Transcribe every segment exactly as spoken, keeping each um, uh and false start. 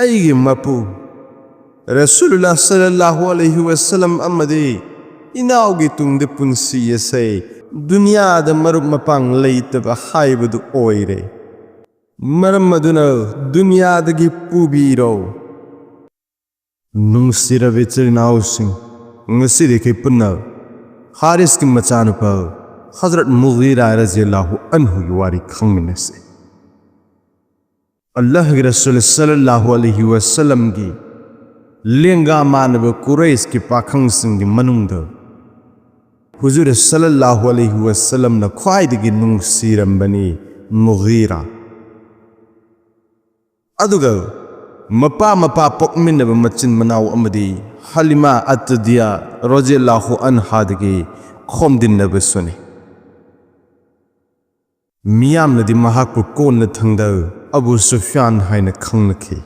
ꯑꯩꯒꯤ ꯃꯄꯨ ꯔꯁꯨꯂꯨꯜꯂꯥ ꯁꯜꯂꯜꯂꯥꯍꯨ ꯑꯂꯩꯍꯤ ꯋꯁꯜꯂꯝ ꯑꯃꯗꯤ ꯏꯅꯥꯎꯒꯤ ꯇꯨꯡꯗ ꯄꯨꯟꯁꯤ ꯑꯁꯦ ꯗꯨꯅꯤꯌꯥꯗ ꯃꯔꯨꯞ ꯃꯄꯥꯡ ꯂꯩꯇꯕ ꯍꯥꯏꯕꯗꯨ ꯑꯣꯏꯔꯦ꯫ ꯃꯔꯝ ꯑꯗꯨꯅ ꯗꯨꯅꯤꯌꯥꯗꯒꯤ ꯄꯨꯕꯤꯔꯣ꯫ ꯅꯨꯡꯁꯤꯔꯕ ꯏꯆꯤꯜ ꯏꯅꯥꯎꯁꯤꯡ, ꯉꯁꯤꯗꯤ ꯑꯩꯈꯣꯏ ꯄꯨꯟꯅ ꯍꯥꯔꯤꯁꯀꯤ ꯃꯆꯥꯅꯨꯄꯥ ꯍꯖꯔꯠ ꯃꯨꯒꯤꯔꯥ ꯔꯖꯤꯌꯜꯂꯥꯍꯨ ꯑꯟꯍꯨꯒꯤ ꯋꯥꯔꯤ ꯈꯪꯃꯤꯟꯅꯁꯤ꯫ ꯑꯜꯂꯥꯍꯒꯤ ꯔꯁꯨꯜ ꯁꯜꯂꯜꯂꯥꯍꯨ ꯑꯂꯩꯍꯤ ꯋꯁꯜꯂꯝꯒꯤ ꯂꯦꯡꯒꯥ ꯃꯥꯟꯅꯕ ꯀꯨꯔꯩꯁꯀꯤ ꯄꯥꯈꯪꯁꯤꯡꯒꯤ ꯃꯅꯨꯡꯗ ꯍꯨꯖꯨꯔ ꯁꯜꯂꯜꯂꯥꯍꯨ ꯑꯂꯩꯍꯤ ꯋꯁꯜꯂꯝꯅ ꯈ꯭ꯋꯥꯏꯗꯒꯤ ꯅꯨꯡꯁꯤꯔꯝꯕꯅꯤ ꯃꯨꯒꯤꯔꯥ꯫ ꯑꯗꯨꯒ ꯃꯄꯥ ꯃꯄꯥ ꯄꯣꯛꯃꯤꯟꯅꯕ ꯃꯆꯤꯟ ꯃꯅꯥꯎ ꯑꯃꯗꯤ ꯍꯂꯤꯃꯥ ꯑꯠꯇꯗꯤꯌꯥ ꯔꯣꯖꯦꯜꯂꯥꯍꯨ ꯑꯟꯍꯥꯗꯒꯤ ꯈꯣꯝꯗꯤꯟꯅꯕꯁꯨꯅꯤ꯫ ꯃꯤꯌꯥꯝꯅꯗꯤ ꯃꯍꯥꯛꯄꯨ ꯀꯣꯟꯅ ꯊꯪꯗ ꯑꯕꯨ ꯁꯨꯐꯤꯌꯥꯟ ꯍꯥꯏꯅ ꯈꯪꯅꯈꯤ꯫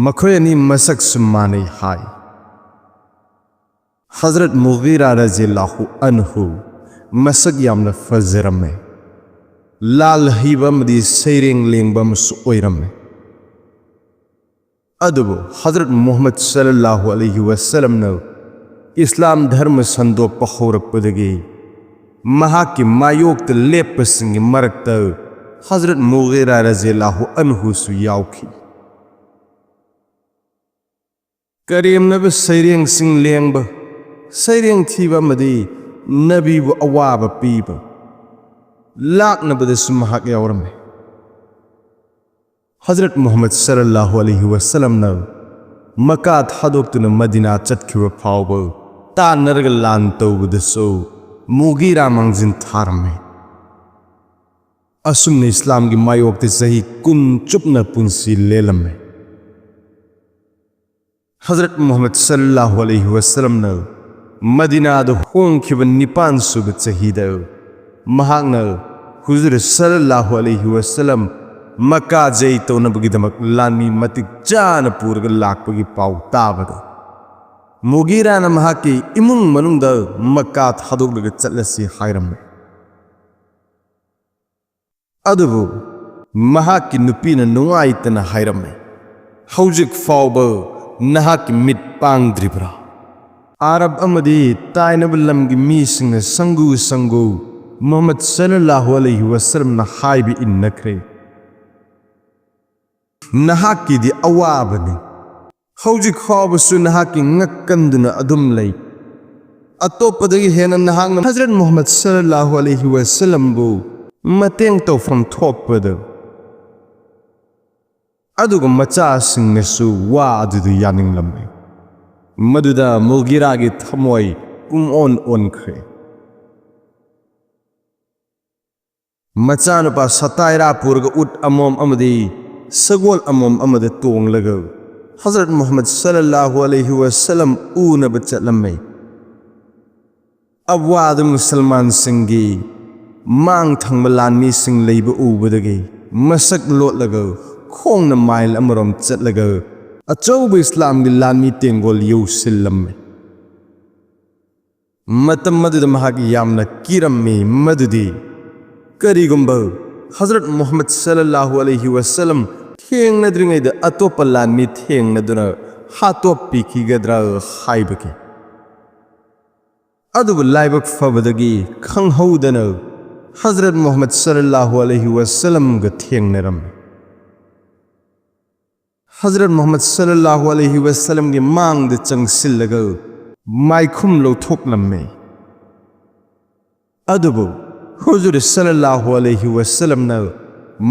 ꯃꯈꯣꯏ ꯑꯅꯤ ꯃꯁꯛꯁꯨ ꯃꯥꯟꯅꯩ ꯍꯥꯏ꯫ ꯍꯖꯔꯠ ꯃꯨꯒꯤꯔꯥ ꯔꯖꯤꯌꯜꯂꯥꯍꯨ ꯑꯟꯍꯨ ꯃꯁꯛ ꯌꯥꯝꯅ ꯐꯖꯔꯝꯃꯦ꯫ ꯂꯥꯜ ꯍꯩꯕ ꯑꯃꯗꯤ ꯁꯩꯔꯦꯡ ꯂꯦꯡꯕ ꯑꯃꯁꯨ ꯑꯣꯏꯔꯝꯃꯦ꯫ ꯑꯗꯨꯕꯨ ꯍꯖꯔꯠ ꯃꯨꯍꯝꯃꯗ ꯁꯜꯂꯜꯂꯥꯍꯨ ꯑꯂꯩꯍꯤ ꯋꯁꯜꯂꯝꯅ ꯏꯁꯂꯥꯝ ꯙꯔꯃ ꯁꯟꯗꯣꯛꯄ ꯍꯧꯔꯛꯄꯗꯒꯤ ꯃꯍꯥꯛꯀꯤ ꯃꯥꯌꯣꯛꯇ ꯂꯦꯞꯄꯁꯤꯡꯒꯤ ꯃꯔꯛꯇ ꯍꯖꯔꯠ ꯃꯨꯒꯤꯔꯥ ꯔꯖꯤꯌꯜꯂꯥꯍꯨ ꯑꯟꯍꯨꯁꯨ ꯌꯥꯎꯈꯤ꯫ ꯀꯔꯦꯝꯅꯕ ꯁꯩꯔꯦꯡꯁꯤꯡ ꯂꯦꯡꯕ, ꯁꯩꯔꯦꯡ ꯊꯤꯕ ꯑꯃꯗꯤ ꯅꯕꯤꯕꯨ ꯑꯋꯥꯕ ꯄꯤꯕ, ꯂꯥꯛꯅꯕꯗꯁꯨ ꯃꯍꯥꯛ ꯌꯥꯎꯔꯝꯃꯤ꯫ ꯍꯖꯔꯠ ꯃꯨꯍꯝꯃꯗ ꯁꯜꯂꯜꯂꯥꯍꯨ ꯑꯂꯩꯍꯤ ꯋꯁꯜꯂꯝꯅ ꯃꯀꯥ ꯊꯥꯗꯣꯛꯇꯨꯅ ꯃꯗꯤꯅꯥ ꯆꯠꯈꯤꯕ ꯐꯥꯎꯕ ꯇꯥꯟꯅꯔꯒ ꯂꯥꯟ ꯇꯧꯕꯗꯁꯨ ꯃꯨꯒꯤꯔꯥ ꯃꯥꯡꯖꯤꯟ ꯊꯥꯔꯝꯃꯤ꯫ ꯑꯁꯨꯝꯅ ꯏꯁꯂꯥꯝꯒꯤ ꯃꯥꯌꯣꯛꯇ ꯆꯍꯤ ꯀꯨꯟ ꯆꯨꯞꯅ ꯄꯨꯟꯁꯤ ꯂꯦꯜꯂꯝꯃꯤ꯫ ꯍꯖꯔꯠ ꯃꯨꯍꯝꯃꯗ ꯁꯜꯂꯜꯂꯥꯍꯨ ꯑꯂꯩꯍꯤ ꯋꯁꯜꯂꯝꯅ ꯃꯗꯤꯅꯥꯗ ꯍꯣꯡꯈꯤꯕ ꯅꯤꯄꯥꯟ ꯁꯨꯕ ꯆꯍꯤꯗ ꯃꯍꯥꯛꯅ ꯍꯨꯖꯨꯔ ꯁꯜꯂꯜꯂꯥꯍꯨ ꯑꯂꯩꯍꯤ ꯋꯁꯜꯂꯝ ꯃꯀꯥ ꯖꯩ ꯇꯧꯅꯕꯒꯤꯗꯃꯛ ꯂꯥꯟꯃꯤ ꯃꯇꯤꯛ ꯆꯥꯅ ꯄꯨꯔꯒ ꯂꯥꯛꯄꯒꯤ ꯄꯥꯎ ꯇꯥꯕꯗ ꯃꯨꯒꯤꯔꯥꯅ ꯃꯍꯥꯛꯀꯤ ꯏꯃꯨꯡ ꯃꯅꯨꯡꯗ ꯃꯀꯥ ꯊꯥꯗꯣꯛꯂꯒ ꯆꯠꯂꯁꯤ ꯍꯥꯏꯔꯝꯃꯤ꯫ ꯑꯗꯨꯕꯨ ꯃꯍꯥꯛꯀꯤ ꯅꯨꯄꯤꯅ ꯅꯨꯡꯉꯥꯏꯇꯅ ꯍꯥꯏꯔꯝꯃꯤ, ꯍꯧꯖꯤꯛ ꯐꯥꯎꯕ ꯅꯍꯥꯛꯀꯤ ꯃꯤꯠ ꯄꯥꯡꯗ꯭ꯔꯤꯕ꯭ꯔꯥ? ꯑꯔꯕ ꯑꯃꯗꯤ ꯇꯥꯏꯅꯕ ꯂꯝꯒꯤ ꯃꯤꯁꯤꯡꯅ ꯁꯪꯒꯨ ꯁꯪꯒꯨ ꯃꯨꯍꯝꯃꯗ ꯁꯜꯂꯜꯂꯥꯍꯨ ꯑꯂꯩꯍꯤ ꯋꯁꯜꯂꯝꯅ ꯍꯥꯏꯕ ꯏꯟꯅꯈ꯭ꯔꯦ꯫ ꯅꯍꯥꯛꯀꯤꯗꯤ ꯑꯋꯥꯕꯅꯤ꯫ ꯍꯧꯖꯤꯛ ꯐꯥꯎꯕꯁꯨ ꯅꯍꯥꯛꯀꯤ ꯉꯛ ꯀꯟꯗꯨꯅ ꯑꯗꯨꯝ ꯂꯩ꯫ ꯑꯇꯣꯞꯄꯗꯒꯤ ꯍꯦꯟꯅ ꯅꯍꯥꯛꯅ ꯍꯖꯔꯠ ꯃꯨꯍꯝꯃꯗ ꯁꯜꯂꯜꯂꯥꯍꯨ ꯑꯂꯩꯍꯤ ꯋꯁꯜꯂꯝꯕꯨ ꯃꯇꯦꯡ ꯇꯧꯐꯝ ꯊꯣꯛꯄꯗꯨ꯫ ꯑꯗꯨꯒ ꯃꯆꯥꯁꯤꯡꯅꯁꯨ ꯋꯥ ꯑꯗꯨꯗ ꯌꯥꯅꯤꯡꯂꯝꯃꯤ꯫ ꯃꯗꯨꯗ ꯃꯨꯒꯤꯔꯥꯒꯤ ꯊꯃꯣꯏ ꯄꯨꯡꯑꯣꯟ ꯑꯣꯟꯈ꯭ꯔꯦ꯫ ꯃꯆꯥꯅꯨꯄꯥ ꯁꯇꯥꯏꯔꯥ ꯄꯨꯔꯒ ꯎꯠ ꯑꯃꯣꯝ ꯑꯃꯗꯤ ꯁꯒꯣꯜ ꯑꯃꯣꯝ ꯑꯃꯗ ꯇꯣꯡꯂꯒ ꯍꯖꯔꯠ ꯃꯨꯍꯝꯃꯗ ꯁꯜꯂꯜꯂꯥꯍꯨ ꯑꯂꯩꯍꯤ ꯋꯁꯜꯂꯝ ꯎꯅꯕ ꯆꯠꯂꯝꯃꯤ꯫ ꯑꯕꯋꯥꯗ ꯃꯨꯁꯜꯃꯥꯟꯁꯤꯡꯒꯤ ꯃꯥꯡ ꯊꯪꯕ ꯂꯥꯟꯃꯤꯁꯤꯡ ꯂꯩꯕ ꯎꯕꯗꯒꯤ ꯃꯁꯛ ꯂꯣꯠꯂꯒ ꯈꯣꯡꯅ ꯃꯥꯏꯜ ꯑꯃꯔꯣꯝ ꯆꯠꯂꯒ ꯑꯆꯧꯕ ꯏꯁꯂꯥꯝꯒꯤ ꯂꯥꯟꯃꯤ ꯇꯦꯡꯒꯣꯜ ꯌꯧꯁꯤꯜꯂꯝꯃꯤ꯫ ꯃꯇꯝ ꯑꯗꯨꯗ ꯃꯍꯥꯛ ꯌꯥꯝꯅ ꯀꯤꯔꯝꯃꯤ, ꯃꯗꯨꯗꯤ ꯀꯔꯤꯒꯨꯝꯕ ꯍꯖꯔꯠ ꯃꯨꯍꯝꯃꯗ ꯁꯜꯂꯜꯂꯥꯍꯨ ꯑꯂꯩꯍꯤ ꯋꯁꯜꯂꯝ ꯊꯦꯡꯅꯗ꯭ꯔꯤꯉꯩꯗ ꯑꯇꯣꯞꯄ ꯂꯥꯟꯃꯤ ꯊꯦꯡꯅꯗꯨꯅ ꯍꯥꯠꯇꯣꯛꯄꯤꯈꯤꯒꯗ꯭ꯔꯥ ꯍꯥꯏꯕꯒꯤ꯫ ꯑꯗꯨꯕꯨ ꯂꯥꯏꯕꯛ ꯐꯕꯗꯒꯤ ꯈꯪꯍꯧꯗꯅ ꯍꯖꯔꯠ ꯃꯨꯍꯝꯃꯗ ꯁꯜꯂꯜꯂꯥꯍꯨ ꯑꯂꯩꯍꯤ ꯋꯁꯜꯂꯝꯒ ꯊꯦꯡꯅꯔꯝꯃꯤ꯫ ꯍꯖꯔꯠ ꯃꯨꯍꯝꯃꯗ ꯁꯜꯂꯜꯂꯥꯍꯨ ꯑꯂꯩꯍꯤ ꯋꯁꯜꯂꯝꯒꯤ ꯃꯥꯡꯗ ꯆꯪꯁꯤꯜꯂꯒ ꯃꯥꯏꯈꯨꯝ ꯂꯧꯊꯣꯛꯂꯝꯃꯤ꯫ ꯑꯗꯨꯕꯨ ꯍꯨꯖꯨꯔ ꯁꯜꯂꯜꯂꯥꯍꯨ ꯑꯂꯩꯍꯤ ꯋꯁꯜꯂꯝꯅ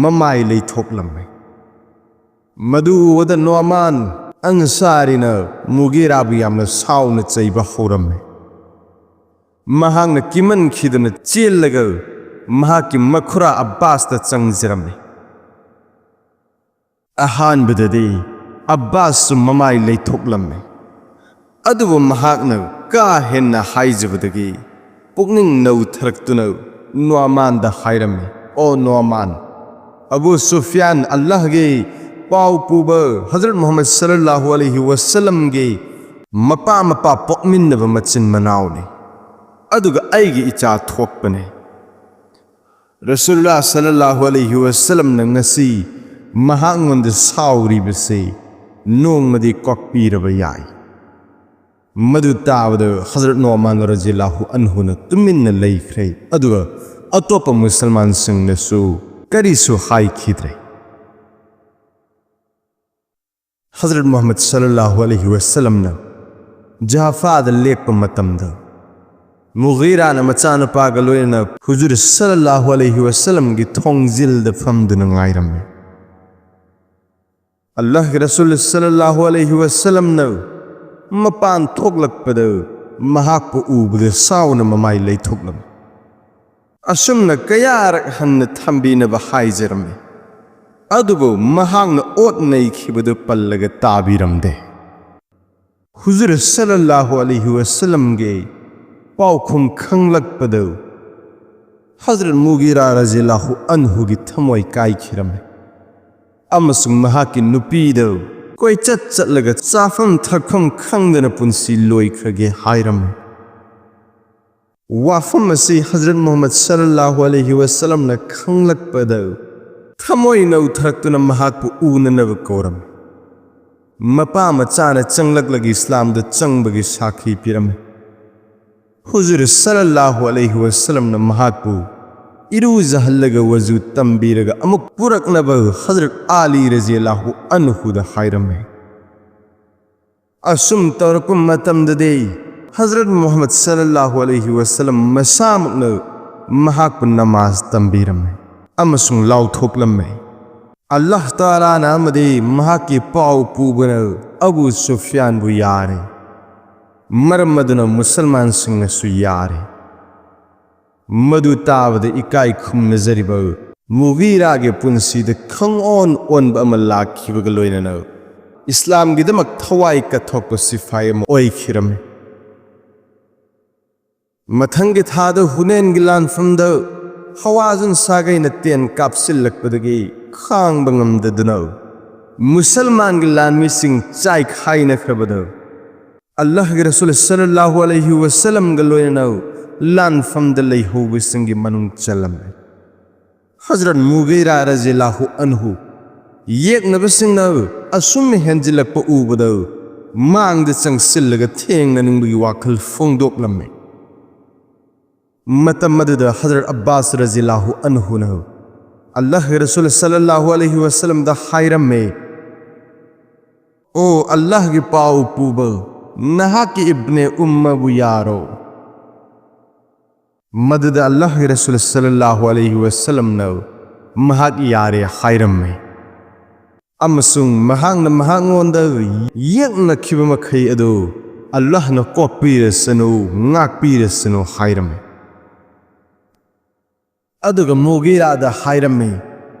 ꯃꯃꯥꯏ ꯂꯩꯊꯣꯛꯂꯝꯃꯤ꯫ ꯃꯗꯨ ꯎꯕꯗ ꯅꯣꯃꯥꯟ ꯑꯟꯁꯥꯔꯤꯅ ꯃꯨꯒꯤꯔꯥꯕꯨ ꯌꯥꯝꯅ ꯁꯥꯎꯅ ꯆꯩꯕ ꯍꯧꯔꯝꯃꯤ꯫ ꯃꯍꯥꯛꯅ ꯀꯤꯃꯟꯈꯤꯗꯨꯅ ꯆꯦꯜꯂꯒ ꯃꯍꯥꯛꯀꯤ ꯃꯈꯨꯔꯥ ꯑꯕꯥꯁꯇ ꯆꯪꯖꯔꯝꯃꯤ꯫ ꯑꯍꯥꯟꯕꯗꯗꯤ ꯑꯕꯥꯁꯁꯨ ꯃꯃꯥꯏ ꯂꯩꯊꯣꯛꯂꯝꯃꯤ꯫ ꯑꯗꯨꯕꯨ ꯃꯍꯥꯛꯅ ꯀꯥ ꯍꯦꯟꯅ ꯍꯥꯏꯖꯕꯗꯒꯤ ꯄꯨꯛꯅꯤꯡ ꯅꯧꯊꯔꯛꯇꯨꯅ ꯅꯣꯃꯥꯟꯗ ꯍꯥꯏꯔꯝꯃꯤ, "ꯑꯣ ꯅꯣꯃꯥꯟ, ꯑꯕꯨ ꯁꯨꯐꯤꯌꯥꯟ ꯑꯜꯂꯥꯍꯒꯤ ꯄꯥꯎ ꯄꯨꯕ ꯍꯖꯔꯠ ꯃꯨꯍꯝꯃꯗ ꯁꯜꯂꯜꯂꯥꯍꯨ ꯑꯂꯩꯍꯤ ꯋꯁꯜꯂꯝꯒꯤ ꯃꯄꯥ ꯃꯄꯥ ꯄꯣꯛꯃꯤꯟꯅꯕ ꯃꯆꯤꯟ ꯃꯅꯥꯎꯅꯤ, ꯑꯗꯨꯒ ꯑꯩꯒꯤ ꯏꯆꯥ ꯊꯣꯛꯄꯅꯤ꯫ ꯔꯁꯨꯜꯂꯥ ꯁꯜꯂꯜꯂꯥꯍꯨ ꯑꯂꯩꯍꯤ ꯋꯁꯜꯂꯝꯅ ꯉꯁꯤ ꯃꯍꯥꯛꯉꯣꯟꯗ ꯁꯥꯎꯔꯤꯕꯁꯤ ꯅꯣꯡꯃꯗꯤ ꯀꯣꯛꯄꯤꯔꯕ ꯌꯥꯏ꯫ ꯃꯗꯨ ꯇꯥꯕꯗ ꯍꯖꯔꯠ ꯅꯣꯃꯥꯟ ꯔꯖꯤꯌꯜꯂꯥꯍꯨ ꯑꯟꯍꯨꯅ ꯇꯨꯃꯤꯟꯅ ꯂꯩꯈ꯭ꯔꯦ, ꯑꯗꯨꯒ ꯑꯇꯣꯞꯄ ꯃꯨꯁꯜꯃꯥꯟꯁꯤꯡꯅꯁꯨ ꯀꯔꯤꯁꯨ ꯍꯥꯏꯈꯤꯗ꯭ꯔꯦ꯫ ꯍꯖꯔꯠ ꯃꯨꯍꯝꯃꯗ ꯁꯜꯂꯜꯂꯥꯍꯨ ꯑꯂꯩꯍꯤ ꯋꯁꯜꯂꯝꯅ ꯖꯍꯐꯥꯗ ꯂꯦꯛꯄ ꯃꯇꯝꯗ, ꯃꯨꯒꯤꯔꯥꯅ ꯃꯆꯥꯅꯨꯄꯥꯒ ꯂꯣꯏꯅꯅ ꯍꯨꯖꯨꯔ ꯁꯜꯂꯜꯂꯥꯍꯨ ꯑꯂꯩꯍꯤ ꯋꯁꯜꯂꯝꯒꯤ ꯊꯣꯡꯖꯤꯜꯗ ꯐꯝꯗꯨꯅ ꯉꯥꯏꯔꯝꯃꯤ꯫ ꯑꯜꯂꯥꯍꯒꯤ ꯔꯁꯨꯜ ꯁꯜꯂꯜꯂꯥꯍꯨ ꯑꯂꯩꯍꯤ ꯋꯁꯜꯂꯝꯅ ꯃꯄꯥꯟ ꯊꯣꯛꯂꯛꯄꯗ, ꯃꯍꯥꯛꯄꯨ ꯎꯕꯗ ꯁꯥꯎꯅ ꯃꯃꯥꯏ ꯂꯩꯊꯣꯛꯂꯝꯃꯤ꯫ ꯑꯁꯨꯝꯅ ꯀꯌꯥꯔꯛ ꯍꯟꯅ ꯊꯝꯕꯤꯅꯕ ꯍꯥꯏꯖꯔꯝꯃꯤ, ꯑꯗꯨꯕꯨ ꯃꯍꯥꯛꯅ ꯑꯣꯠ ꯅꯩꯈꯤꯕꯗꯨ ꯄꯜꯂꯒ ꯇꯥꯕꯤꯔꯝꯗꯦ꯫ ꯍꯨꯖꯨꯔ ꯁꯜꯂꯜꯂꯥꯍꯨ ꯑꯂꯩꯍꯤ ꯋꯁꯜꯂꯝꯒꯤ ꯄꯥꯎꯈꯨꯝ ꯈꯪꯂꯛꯄꯗ ꯍꯖꯔꯠ ꯃꯨꯒꯤꯔꯥ ꯔꯖꯤꯌꯜꯂꯥꯍꯨ ꯑꯟꯍꯨꯒꯤ ꯊꯃꯣꯏ ꯀꯥꯏꯈꯤꯔꯝꯃꯤ, ꯑꯃꯁꯨꯡ ꯃꯍꯥꯛꯀꯤ ꯅꯨꯄꯤꯗ ꯀꯣꯏꯆꯠ ꯆꯠꯂꯒ ꯆꯥꯐꯝ ꯊꯛꯐꯝ ꯈꯪꯗꯅ ꯄꯨꯟꯁꯤ ꯂꯣꯏꯈ꯭ꯔꯒꯦ ꯍꯥꯏꯔꯝꯃꯤ꯫ ꯋꯥꯐꯝ ꯑꯁꯤ ꯍꯖꯔꯠ ꯃꯨꯍꯝꯃꯗ ꯁꯜꯂꯜꯂꯥꯍꯨ ꯑꯂꯩꯍꯤ ꯋꯁꯜꯂꯝꯅ ꯈꯪꯂꯛꯄꯗ ꯊꯃꯣꯏ ꯅꯧꯊꯔꯛꯇꯨꯅ ꯃꯍꯥꯛꯄꯨ ꯎꯅꯅꯕ ꯀꯧꯔꯝꯃꯤ꯫ ꯃꯄꯥ ꯃꯆꯥꯅ ꯆꯪꯂꯛꯂꯒ ꯏꯁꯂꯥꯝꯗ ꯆꯪꯕꯒꯤ ꯁꯥꯈꯤ ꯄꯤꯔꯝꯃꯤ, ꯍꯨꯖꯨꯔ ꯁꯜꯂꯜꯂꯥꯍꯨ ꯑꯂꯩꯍꯤ ꯋꯁꯜꯂꯝꯅ ꯃꯍꯥꯛꯄꯨ ꯏꯔꯨꯖꯍꯜꯂꯒ ꯋꯖꯨ ꯇꯝꯕꯤꯔꯒ ꯑꯃꯨꯛ ꯄꯨꯔꯛꯅꯕ ꯍꯖꯔꯠ ꯑꯂꯤ ꯔꯖꯤꯌꯜꯂꯥꯍꯨ ꯑꯟꯍꯨꯗ ꯍꯥꯏꯔꯝꯃꯤ꯫ ꯑꯁꯨꯝ ꯇꯧꯔꯛꯄ ꯃꯇꯝꯗꯗꯤ ꯍꯖꯔꯠ ꯃꯨꯍꯝꯃꯗ ꯁꯜꯂꯜꯂꯥꯍꯨ ꯑꯂꯩꯍꯤ ꯋꯁꯜꯂꯝ ꯃꯁꯥꯃꯛꯅ ꯃꯍꯥꯛꯄꯨ ꯅꯃꯥꯖ ꯇꯝꯕꯤꯔꯝꯃꯤ ꯑꯃꯁꯨꯡ ꯂꯥꯎꯊꯣꯛꯂꯝꯃꯤ꯫ ꯑꯜꯂꯥꯍ ꯇꯥꯂꯥꯅ ꯑꯃꯗꯤ ꯃꯍꯥꯛꯀꯤ ꯄꯥꯎ ꯄꯨꯕꯅ ꯑꯕꯨ ꯁꯨꯐꯤꯌꯥꯟꯕꯨ ꯌꯥꯔꯦ, ꯃꯔꯝ ꯑꯗꯨꯅ ꯃꯨꯁꯜꯃꯥꯟꯁꯤꯡꯅꯁꯨ ꯌꯥꯔꯦ꯫ ꯃꯗꯨ ꯇꯥꯕꯗ ꯏꯀꯥꯏ ꯈꯨꯝꯅꯖꯔꯤꯕ ꯃꯨꯒꯤꯔꯥꯒꯤ ꯄꯨꯟꯁꯤꯗ ꯈꯪꯑꯣꯟ ꯑꯣꯟꯕ ꯑꯃ ꯂꯥꯛꯈꯤꯕꯒ ꯂꯣꯏꯅꯅ ꯏꯁꯂꯥꯝꯒꯤꯗꯃꯛ ꯊꯋꯥꯏ ꯀꯠꯊꯣꯛꯄ ꯁꯤꯐꯥꯏ ꯑꯃ ꯑꯣꯏꯈꯤꯔꯝꯃꯤ꯫ ꯃꯊꯪꯒꯤ ꯊꯥꯗ ꯍꯨꯅꯦꯟꯒꯤ ꯂꯥꯟꯐꯝꯗ ꯍꯋꯥꯖꯟ ꯁꯥꯒꯩꯅ ꯇꯦꯟ ꯀꯥꯞꯁꯤꯜꯂꯛꯄꯗꯒꯤ ꯈꯥꯡꯕ ꯉꯝꯗꯗꯨꯅ ꯃꯨꯁꯜꯃꯥꯟꯒꯤ ꯂꯥꯟꯃꯤꯁꯤꯡ ꯆꯥꯏꯈꯥꯏꯅꯈ꯭ꯔꯕꯗ ꯑꯜꯂꯥꯍꯒꯤ ꯔꯁꯨꯜ ꯁꯜꯂꯜꯂꯥꯍꯨ ꯑꯂꯩꯍꯤ ꯋꯁꯜꯂꯝꯒ ꯂꯣꯏꯅꯅ ꯂꯥꯟꯐꯝꯗ ꯂꯩꯍꯧꯕꯁꯤꯡꯒꯤ ꯃꯅꯨꯡ ꯆꯜꯂꯝꯃꯤ꯫ ꯍꯖꯔꯠ ꯃꯨꯒꯤꯔꯥ ꯔꯖꯤꯌꯜꯂꯥꯍꯨ ꯑꯟꯍꯨ ꯌꯦꯛꯅꯕꯁꯤꯡꯅ ꯑꯁꯨꯝꯅ ꯍꯦꯟꯖꯤꯜꯂꯛꯄ ꯎꯕꯗ ꯃꯥꯡꯗ ꯆꯪꯁꯤꯜꯂꯒ ꯊꯦꯡꯅꯅꯤꯡꯕꯒꯤ ꯋꯥꯈꯜ ꯐꯣꯡꯗꯣꯛꯂꯝꯃꯤ꯫ ꯃꯇꯝ ꯑꯗꯨꯗ ꯍꯖꯔꯠ ꯑꯕꯥꯁ ꯔꯖꯤꯌꯜꯂꯥꯍꯨ ꯑꯟꯍꯨꯅ ꯑꯜꯂꯥꯍꯒꯤ ꯔꯁꯨꯜ ꯁꯜꯂꯜꯂꯥꯍꯨ ꯑꯂꯩꯍꯤ ꯋꯁꯜꯂꯝꯗ ꯍꯥꯏꯔꯝꯃꯤ, "ꯑꯣ ꯑꯜꯂꯥꯍꯒꯤ ꯄꯥꯎ ꯄꯨꯕ, ꯅꯍꯥꯛꯀꯤ ꯏꯕꯅꯦ ꯎꯝꯃꯕꯨ ꯌꯥꯔꯣ?" ꯃꯗꯨꯗ ꯑꯜꯂꯥꯍꯒꯤ ꯔꯁꯨꯜ ꯁꯜꯂꯜꯂꯥꯍꯨ ꯑꯂꯩꯍꯤ ꯋꯁꯜꯂꯝꯅ ꯃꯍꯥꯛ ꯌꯥꯔꯦ ꯍꯥꯏꯔꯝꯃꯤ꯫ ꯑꯃꯁꯨꯡ ꯃꯍꯥꯛꯅ ꯃꯍꯥꯛꯉꯣꯟꯗ ꯌꯦꯛꯅꯈꯤꯕ ꯃꯈꯩ ꯑꯗꯨ ꯑꯜꯂꯥꯍꯅ ꯀꯣꯛꯄꯤꯔꯁꯅꯨ, ꯉꯥꯛꯄꯤꯔꯁꯅꯨ ꯍꯥꯏꯔꯝꯃꯤ꯫ ꯑꯗꯨꯒ ꯃꯨꯒꯤꯔꯥꯗ ꯍꯥꯏꯔꯝꯃꯤ,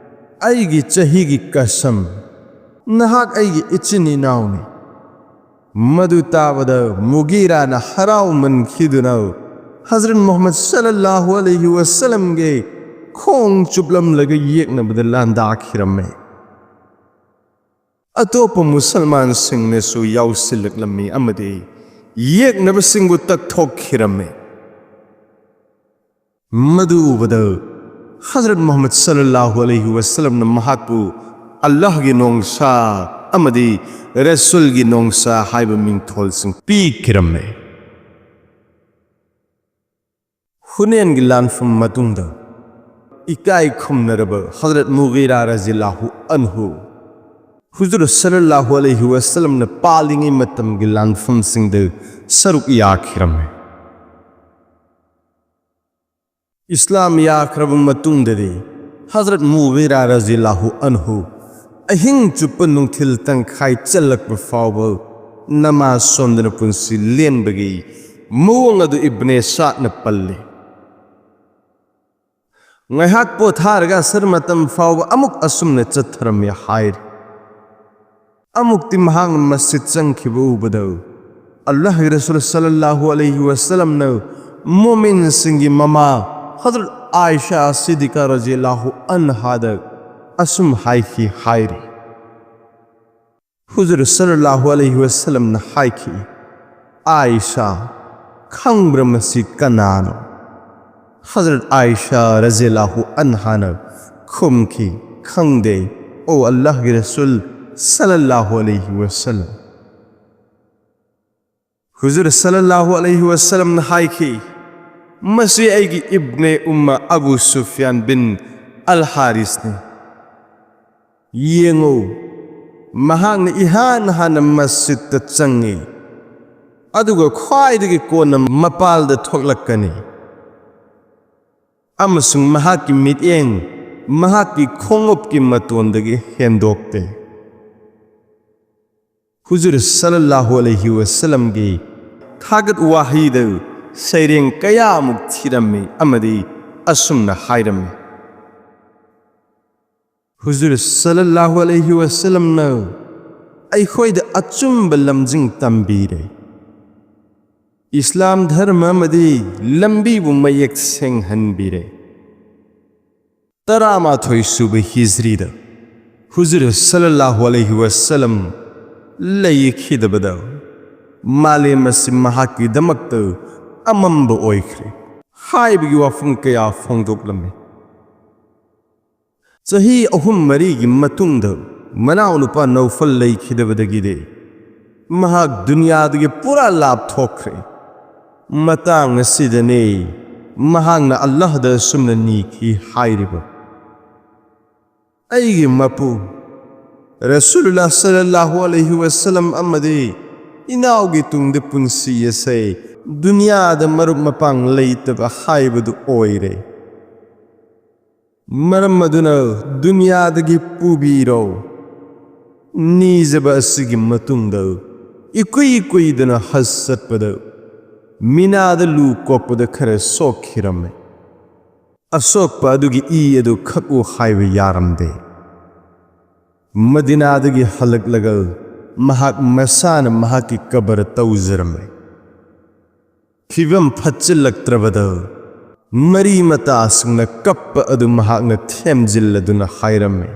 "ꯑꯩꯒꯤ ꯆꯍꯤꯒꯤ ꯀꯁꯝ, ꯅꯍꯥꯛ ꯑꯩꯒꯤ ꯏꯆꯤꯟ ꯏꯅꯥꯎꯅꯤ꯫" ꯃꯗꯨ ꯇꯥꯕꯗ ꯃꯨꯒꯤꯔꯥꯅ ꯍꯔꯥꯎꯃꯟꯈꯤꯗꯨꯅ ꯍꯖꯔꯠ ꯃꯨꯍꯝꯃꯗ ꯁꯜꯂꯜꯂꯥꯍꯨ ꯑꯂꯩꯍꯤ ꯋꯁꯜꯂꯝꯒꯤ ꯈꯣꯡ ꯆꯨꯞꯂꯝꯂꯒ ꯌꯦꯛꯅꯕꯗ ꯂꯥꯟꯗꯥꯈꯤꯔꯝꯃꯤ꯫ ꯑꯇꯣꯞꯄ ꯃꯨꯁꯜꯃꯥꯟꯁꯤꯡꯅꯁꯨ ꯌꯥꯎꯁꯤꯜꯂꯛꯂꯝꯃꯤ ꯑꯃꯗꯤ ꯌꯦꯛꯅꯕꯁꯤꯡꯕꯨ ꯇꯛꯊꯣꯛꯈꯤꯔꯝꯃꯤ꯫ ꯃꯗꯨ ꯎꯕꯗ ꯍꯖꯔꯠ ꯃꯨꯍꯝꯃꯗ ꯁꯜꯂꯜꯂꯥꯍꯨ ꯑꯂꯩꯍꯤ ꯋꯁꯜꯂꯝꯅ ꯃꯍꯥꯛꯄꯨ ꯑꯜꯂꯥꯍꯒꯤ ꯅꯣꯡꯁꯥ ꯑꯃꯗꯤ ꯔꯁꯨꯜꯒꯤ ꯅꯣꯡꯁꯥ ꯍꯥꯏꯕ ꯃꯤꯡꯊꯣꯜꯁꯤꯡ ꯄꯤꯈꯤꯔꯝꯃꯤ꯫ ꯍꯨꯅꯦꯟꯒꯤ ꯂꯥꯟꯐꯝ ꯃꯇꯨꯡꯗ ꯏꯀꯥꯏ ꯈꯨꯝꯅꯔꯕ ꯍꯖꯔꯠ ꯃꯨꯒꯤꯔꯥ ꯔꯖꯤꯌꯜꯂꯥꯍꯨ ꯑꯟꯍꯨ ꯍꯨꯖꯨꯔ ꯁꯜꯂꯜꯂꯥꯍꯨ ꯑꯂꯩꯍꯤ ꯋꯁꯜꯂꯝꯅ ꯄꯥꯜꯂꯤꯉꯩ ꯃꯇꯝꯒꯤ ꯂꯥꯟꯐꯝꯁꯤꯡꯗ ꯁꯔꯨꯛ ꯌꯥꯈꯤꯔꯝꯃꯤ꯫ ꯏꯁꯂꯥꯝ ꯌꯥꯈ꯭ꯔꯕ ꯃꯇꯨꯡꯗꯗꯤ ꯍꯖꯔꯠ ꯃꯨꯒꯤꯔꯥ ꯔꯖꯤꯌꯜꯂꯥꯍꯨ ꯑꯟꯍꯨ ꯑꯍꯤꯡ ꯆꯨꯞꯄ ꯅꯨꯡꯊꯤꯜ ꯇꯪꯈꯥꯏ ꯆꯜꯂꯛꯄ ꯐꯥꯎꯕ ꯅꯃꯥꯖ ꯁꯣꯟꯗꯅ ꯄꯨꯟꯁꯤ ꯂꯦꯟꯕꯒꯤ ꯃꯑꯣꯡ ꯑꯗꯨ ꯏꯕꯅꯦ ꯁꯥꯗꯅ ꯄꯜꯂꯤ꯫ ꯉꯥꯏꯍꯥꯛ ꯄꯣꯊꯥꯔꯒ ꯑꯁꯔ ꯃꯇꯝ ꯐꯥꯎꯕ ꯑꯃꯨꯛ ꯑꯁꯨꯝꯅ ꯆꯠꯊꯔꯝꯃꯤ ꯍꯥꯏꯔꯤ꯫ ꯑꯃꯨꯛꯇꯤ ꯃꯍꯥꯛꯅ ꯃꯁꯖꯤꯗ ꯆꯪꯈꯤꯕ ꯎꯕꯗ ꯑꯜꯂꯥꯍꯒꯤ ꯔꯁꯨꯜ ꯁꯜꯂꯜꯂꯥꯍꯨ ꯑꯂꯩꯍꯤ ꯋꯁꯜꯂꯝꯅ ꯃꯣꯃꯤꯟꯁꯤꯡꯒꯤ ꯃꯃꯥ ꯍꯖꯔꯠ ꯑꯥꯏꯁꯥ ꯁꯤꯗꯤꯀꯥ ꯔꯖꯤꯌꯜꯂꯥꯍꯨ ꯑꯟꯍꯥꯗ ꯑꯁꯨꯝ ꯍꯥꯏꯈꯤ ꯍꯥꯏꯔꯤ, ꯍꯨꯖꯨꯔ ꯁꯜꯂꯜꯂꯥꯍꯨ ꯑꯂꯩꯍꯤ ꯋꯁꯜꯂꯝꯅ ꯍꯥꯏꯈꯤ, "ꯑꯥꯏꯁꯥ, ꯈꯪꯕ꯭ꯔꯥ ꯃꯁꯤ ꯀꯅꯥꯅꯣ?" ꯍꯖꯔꯠ ꯑꯥꯏꯁꯥ ꯔꯖꯤꯌꯜꯂꯥꯍꯨ ꯑꯟꯍꯥꯅ ꯈꯨꯝꯈꯤ, "ꯈꯪꯗꯦ, ꯑꯣ ꯑꯜꯂꯥꯍꯒꯤ ꯔꯁꯨꯜ, ꯁꯜꯂꯜꯂꯥꯍꯨ ꯑꯂꯩꯍꯤ ꯋꯥꯁꯜꯂꯝ꯫ ꯍꯨꯖꯨꯔ ꯁꯜꯂꯜꯂꯥꯍꯨ ꯑꯂꯩꯍꯤ ꯋꯥꯁꯜꯂꯝꯅ ꯍꯥꯏꯈꯤ, "ꯃꯁꯤ ꯑꯩꯒꯤ ꯏꯕꯅꯦ ꯎꯝꯃ ꯑꯕꯨ ꯁꯨꯐꯤꯌꯥꯟ ꯕꯤꯟ ꯑꯜ ꯍꯥꯔꯤꯁꯅꯤ꯫ ꯌꯦꯡꯉꯨ, ꯃꯍꯥꯛꯅ ꯏꯍꯥꯟ ꯍꯥꯟꯅ ꯃꯁꯖꯤꯗꯇ ꯆꯪꯉꯤ, ꯑꯗꯨꯒ ꯈ꯭ꯋꯥꯏꯗꯒꯤ ꯀꯣꯟꯅ ꯃꯄꯥꯜꯗ ꯊꯣꯛꯂꯛꯀꯅꯤ, ꯑꯃꯁꯨꯡ ꯃꯍꯥꯛꯀꯤ ꯃꯤꯠꯌꯦꯡ ꯃꯍꯥꯛꯀꯤ ꯈꯣꯡꯎꯞꯀꯤ ꯃꯇꯣꯟꯗꯒꯤ ꯍꯦꯟꯗꯣꯛꯇꯦ"꯫ ꯍꯨꯖꯨꯔ ꯁꯜꯂꯜꯂꯥꯍꯨ ꯑꯂꯩꯍꯤ ꯋꯥꯁꯜꯂꯝꯒꯤ ꯊꯥꯒꯠ ꯋꯥꯍꯩꯗ ꯁꯩꯔꯦꯡ ꯀꯌꯥꯃꯨꯛ ꯊꯤꯔꯝꯃꯤ ꯑꯃꯗꯤ ꯑꯁꯨꯝꯅ ꯍꯥꯏꯔꯝꯃꯤ, ꯍꯨꯖꯨꯔ ꯁꯜꯂꯜꯂꯥꯍꯨ ꯑꯂꯩꯍꯤ ꯋꯥꯁꯜꯂꯝꯅ ꯑꯩꯈꯣꯏꯗ ꯑꯆꯨꯝꯕ ꯂꯝꯖꯤꯡ ꯇꯝꯕꯤꯔꯦ, ꯏꯁꯂꯥꯝ ꯙꯔꯃ ꯑꯃꯗꯤ ꯂꯝꯕꯤꯕꯨ ꯃꯌꯦꯛ ꯁꯦꯡꯍꯟꯕꯤꯔꯦ꯫ ꯇꯔꯥꯃꯥꯊꯣꯏ ꯁꯨꯕ ꯍꯤꯖ꯭ꯔꯤꯗ ꯍꯨꯖꯨꯔ ꯁꯜꯂꯜꯂꯥꯍꯨ ꯑꯂꯩꯍꯤ ꯋꯥꯁꯜꯂꯝ ꯂꯩꯈꯤꯗꯕꯗ ꯃꯥꯂꯦꯝ ꯑꯁꯤ ꯃꯍꯥꯛꯀꯤꯗꯃꯛꯇ ꯑꯃꯝꯕ ꯑꯣꯏꯈ꯭ꯔꯦ ꯍꯥꯏꯕꯒꯤ ꯋꯥꯐꯝ ꯀꯌꯥ ꯐꯣꯡꯗꯣꯛꯂꯝꯃꯤ꯫ ꯆꯍꯤ ꯑꯍꯨꯝ ꯃꯔꯤꯒꯤ ꯃꯇꯨꯡꯗ ꯃꯅꯥꯎꯅꯨꯄꯥ ꯅꯧꯐꯜ ꯂꯩꯈꯤꯗꯕꯗꯒꯤꯗꯤ ꯃꯍꯥꯛ ꯗꯨꯅꯤꯌꯥꯗꯒꯤ ꯄꯨꯔꯥ ꯂꯥꯞꯊꯣꯛꯈ꯭ꯔꯦ꯫ ꯃꯇꯥꯡ ꯑꯁꯤꯗꯅꯤ ꯃꯍꯥꯛꯅ ꯑꯜꯂꯥꯍꯗ ꯑꯁꯨꯝꯅ ꯅꯤꯈꯤ ꯍꯥꯏꯔꯤꯕ, "ꯑꯩꯒꯤ ꯃꯄꯨ, ꯔꯁꯨꯂꯨꯜꯂꯥꯍ ꯁꯜꯂꯜꯂꯥꯍꯨ ꯑꯂꯩꯍꯤ ꯋꯥꯁꯜꯂꯝ ꯑꯃꯗꯤ ꯏꯅꯥꯎꯒꯤ ꯇꯨꯡꯗ ꯄꯨꯟꯁꯤ ꯑꯁꯦ ꯗꯨꯅꯤꯌꯥꯗ ꯃꯔꯨꯞ ꯃꯄꯥꯡ ꯂꯩꯇꯕ ꯍꯥꯏꯕꯗꯨ ꯑꯣꯏꯔꯦ꯫ ꯃꯔꯝ ꯑꯗꯨꯅ ꯗꯨꯅꯤꯌꯥꯗꯒꯤ ꯄꯨꯕꯤꯔꯣ"꯫ ꯅꯤꯖꯕ ꯑꯁꯤꯒꯤ ꯃꯇꯨꯡꯗ ꯏꯀꯨꯏ ꯀꯨꯏꯗꯅ ꯍꯖ ꯆꯠꯄꯗ ꯃꯤꯅꯥꯗ ꯂꯨ ꯀꯣꯛꯄꯗ ꯈꯔ ꯁꯣꯛꯈꯤꯔꯝꯃꯦ꯫ ꯑꯁꯣꯛꯄ ꯑꯗꯨꯒꯤ ꯏ ꯑꯗꯨ ꯈꯛꯎ ꯍꯥꯏꯕ ꯌꯥꯔꯝꯗꯦ꯫ ꯃꯗꯤꯅꯥꯗꯒꯤ ꯍꯜꯂꯛꯂꯒ ꯃꯍꯥꯛ ꯃꯁꯥꯅ ꯃꯍꯥꯛꯀꯤ ꯀꯕꯔ ꯇꯧꯖꯔꯝꯃꯦ꯫ ꯐꯤꯕꯝ ꯐꯠꯆꯤꯜꯂꯛꯇ꯭ꯔꯕꯗ ꯃꯔꯤ ꯃꯇꯥꯁꯤꯡꯅ ꯀꯞꯄ ꯑꯗꯨ ꯃꯍꯥꯛꯅ ꯊꯦꯝꯖꯤꯜꯂꯗꯨꯅ ꯍꯥꯏꯔꯝꯃꯤ,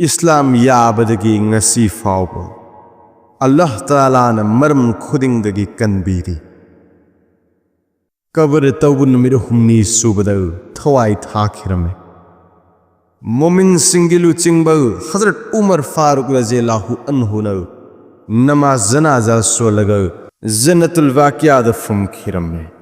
"ꯏꯁꯂꯥꯝ ꯌꯥꯕꯗꯒꯤ ꯉꯁꯤ ꯐꯥꯎꯕ ꯑꯜꯂꯥꯍ ꯇꯥꯂꯥꯅ ꯃꯔꯝ ꯈꯨꯗꯤꯡꯗꯒꯤ ꯀꯟꯕꯤꯔꯤ"꯫ ꯀꯕꯔ ꯇꯧꯕ ꯅꯨꯃꯤꯠ ꯍꯨꯝꯅꯤ ꯁꯨꯕꯗ ꯊꯋꯥꯏ ꯊꯥꯈꯤꯔꯝꯃꯤ꯫ ꯃꯣꯃꯤꯟꯁꯤꯡꯒꯤ ꯂꯨꯆꯤꯡꯕ ꯍꯖꯔꯠ ꯎꯃꯔ ꯐꯥꯔꯨꯛ ꯔꯖꯤꯌꯜꯂꯥꯍꯨ ꯑꯟꯍꯨꯅ ꯅꯃꯥꯖ ꯖꯅꯥꯖꯥ ꯁꯣꯜꯂꯒ ꯖꯟꯅꯇꯨꯜ ꯕꯥꯀꯤꯌꯥꯗ ꯐꯨꯝꯈꯤꯔꯝꯃꯤ꯫